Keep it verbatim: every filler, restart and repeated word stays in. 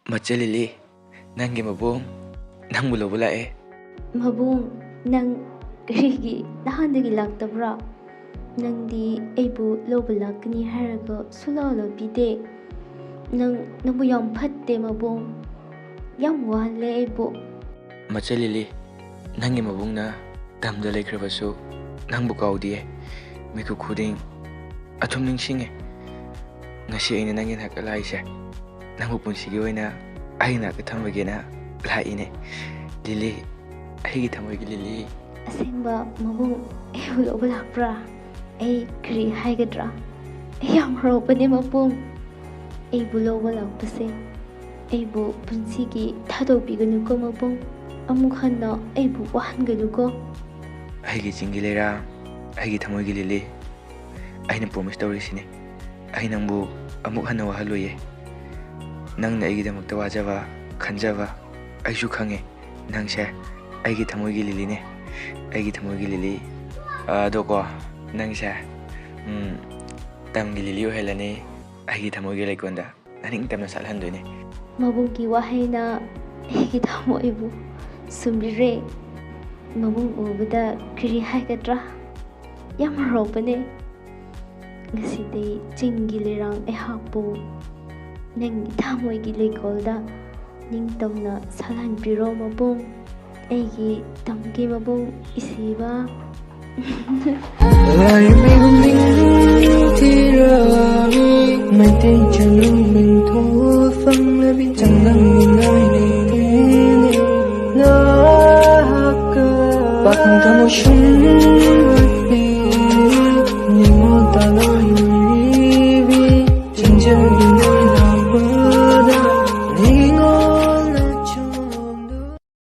ꯃꯆꯦ ꯂꯤꯂꯤ, ꯅꯪꯒꯤ ꯃꯕꯨꯡ ꯅꯪꯕꯨ ꯂꯧꯕ ꯂꯥꯛꯑꯦ꯫ ꯃꯕꯨꯡ, ꯅꯪ ꯀꯔꯤꯒꯤ ꯅꯍꯥꯟꯗꯒꯤ ꯂꯥꯛꯇꯕ꯭ꯔꯥ? ꯅꯪꯗꯤ ꯑꯩꯕꯨ ꯂꯧꯕ ꯂꯥꯛꯀꯅꯤ ꯍꯥꯏꯔꯒ ꯁꯨꯂꯥꯛ ꯂꯥꯛꯄꯤꯗꯦ꯫ ꯅꯪ, ꯅꯪꯕꯨ ꯌꯥꯝ ꯐꯠꯇꯦ ꯃꯕꯨꯡ꯫ ꯌꯥꯝ ꯋꯥꯍꯜꯂꯦ ꯑꯩꯕꯨ꯫ ꯃꯆꯦ ꯂꯤꯂꯤ, ꯅꯪꯒꯤ ꯃꯕꯨꯡꯅ ꯇꯝꯗ ꯂꯩꯈ꯭ꯔꯕꯁꯨ ꯅꯪꯕꯨ ꯀꯥꯎꯗꯤꯌꯦ꯫ ꯃꯤꯀꯨꯞ ꯈꯨꯗꯤꯡ ꯑꯗꯨꯝ ꯅꯤꯡꯁꯤꯡꯉꯦ꯫ ꯉꯁꯤ ꯑꯩꯅ ꯅꯪꯒꯤ ꯅꯥꯛꯇ ꯂꯥꯛꯏꯁꯦ ꯅꯪꯕꯨ ꯄꯨꯟꯁꯤꯒꯤ ꯑꯣꯏꯅ ꯑꯩꯒꯤ ꯅꯥꯛꯇ ꯊꯝꯕꯒꯦꯅ ꯂꯥꯛꯏꯅꯦ꯫ ꯂꯤꯂꯤ, ꯑꯩꯒꯤ ꯊꯃꯣꯏꯒꯤ ꯂꯤꯂꯤ꯫ ꯑꯁꯦꯡꯕ ꯃꯕꯨꯡ ꯑꯩꯕꯨ ꯂꯧꯕ ꯂꯥꯛꯄ꯭ꯔꯥ? ꯑꯩ ꯀꯔꯤ ꯍꯥꯏꯒꯗ꯭ꯔꯥ? ꯑꯩ ꯌꯥꯝ ꯍꯔꯥꯎꯕꯅꯦ ꯃꯕꯨꯡ꯫ ꯑꯩꯕꯨ ꯂꯧꯕ ꯂꯥꯛꯄꯁꯦ ꯑꯩꯕꯨ ꯄꯨꯟꯁꯤꯒꯤ ꯊꯥꯗꯣꯛꯄꯤꯒꯅꯨꯀꯣ ꯃꯕꯨꯡ꯫ ꯑꯃꯨꯛ ꯍꯟꯅ ꯑꯩꯕꯨ ꯋꯥꯍꯟꯒꯅꯨꯀꯣ꯫ ꯑꯩꯒꯤ ꯆꯤꯡꯒꯤ ꯂꯩꯔꯥ, ꯑꯩꯒꯤ ꯊꯃꯣꯏꯒꯤ ꯂꯤꯂꯤ, ꯑꯩꯅ promise ꯇꯧꯔꯤꯁꯤꯅꯤ, ꯑꯩ ꯅꯪꯕꯨ ꯑꯃꯨꯛ ꯍꯟꯅ ꯋꯥꯍꯜꯂꯣꯏꯌꯦ꯫ ꯅꯪꯅ ꯑꯩꯒꯤꯗꯃꯛꯇ ꯋꯥꯖꯕ, ꯈꯟꯖꯕ ꯑꯩꯁꯨ ꯈꯪꯉꯦ꯫ ꯅꯪꯁꯦ ꯑꯩꯒꯤ ꯊꯃꯣꯏꯒꯤ ꯂꯤꯂꯤꯅꯦ, ꯑꯩꯒꯤ ꯊꯃꯣꯏꯒꯤ ꯂꯤꯂꯤ꯫ ꯑꯗꯣꯀꯣ, ꯅꯪꯁꯦ, ꯎꯝ, ꯇꯝꯒꯤ ꯂꯤꯂꯤ ꯑꯣꯏꯍꯜꯂꯅꯤ, ꯑꯩꯒꯤ ꯊꯃꯣꯏꯒꯤ ꯂꯩꯀꯣꯜꯗ ꯅꯅꯤꯡꯇꯝꯅ ꯁꯥꯠꯍꯟꯗꯣꯏꯅꯦ꯫ ꯃꯕꯨꯡꯒꯤ ꯋꯥꯍꯩꯅ ꯑꯩꯒꯤ ꯊꯃꯣꯏꯕꯨ ꯁꯨꯝꯕꯤꯔꯦ꯫ ꯃꯕꯨꯡ ꯎꯕꯗ ꯀꯔꯤ ꯍꯥꯏꯒꯗ꯭ꯔꯥ? ꯌꯥꯝ ꯍꯔꯥꯎꯕꯅꯦ꯫ ꯉꯁꯤꯗꯤ ꯆꯤꯡꯒꯤ ꯂꯩꯔꯥꯡ ꯑꯩꯍꯥꯛꯄꯨ ꯅꯪꯒꯤ ꯊꯃꯣꯏꯒꯤ ꯂꯩꯀꯣꯜꯗ ꯅꯤꯡꯇꯝꯅ ꯁꯥꯠꯍꯟꯕꯤꯔꯣ ꯃꯕꯨꯡ꯫ ꯑꯩꯒꯤ ꯇꯝꯒꯤ ꯃꯕꯨꯡ ꯏꯁꯤꯕ꯫ ꯂꯥꯏꯔꯤꯛ ꯃꯤꯒꯨꯝ ꯅꯤꯡꯊꯤꯔꯕꯤ ꯃꯩꯇꯩ ꯆꯅꯨ ꯃꯤꯡꯊꯣꯜ ꯐꯪꯂꯕꯤ ꯆꯥꯡꯗꯝꯅꯤꯡꯉꯥꯏ ꯂꯩꯇꯦꯅꯦ꯫ ꯅꯍꯥꯛꯀ ꯄꯥꯈꯪ ꯊꯃꯣꯏ ꯁꯨꯝ